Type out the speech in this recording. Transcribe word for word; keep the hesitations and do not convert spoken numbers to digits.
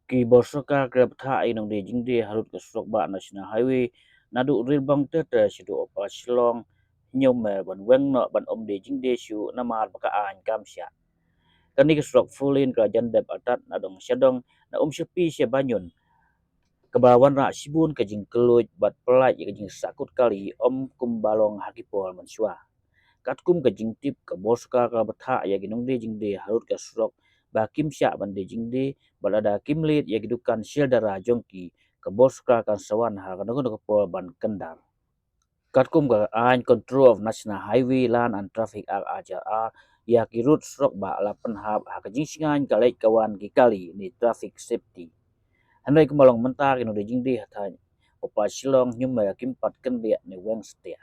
Ki bor sorkar ki la bthah ïa ki nongdie jingdie harud ka surok bah National Highway naduh Rilbang ter ter shaduh Upper Shillong, Hynñiewmer ban weng noh ban ym die jingdie shuh namar ba ka aiñ kam shah. Kane ka surok four lane ka la jan dep artat na dong sha dong, na Umshapi sha Banyun, kaba wanrah shibun ka jingkylluid bad pyllait ïa ka jingsahkut kali ym kumba long ha ki por mynshuwa. Katkum ka jingtip, ka bor sorkar ka la bthah ïa ki nongdie jingdie harud ka surok ba kim shah ban die jingdie, bad lada kim leit ïa ki dukan shelter jong ki, ka bor sorkar kan sa wan ha kano kano ka por ban kyndar. Katkum ka aiñ Control of National Highway Land and Traffic Act, R H R A, ïa ki rud surok bah la pynhap ha ka jingshngaiñ ka leit ka wan ki kali ne traffic safety. Hynrei kumba long mynta, ki nongdie jingdie ha thaiñ Upper Shillong, Hynñiewmer kim pat kyndiah ne weng satia.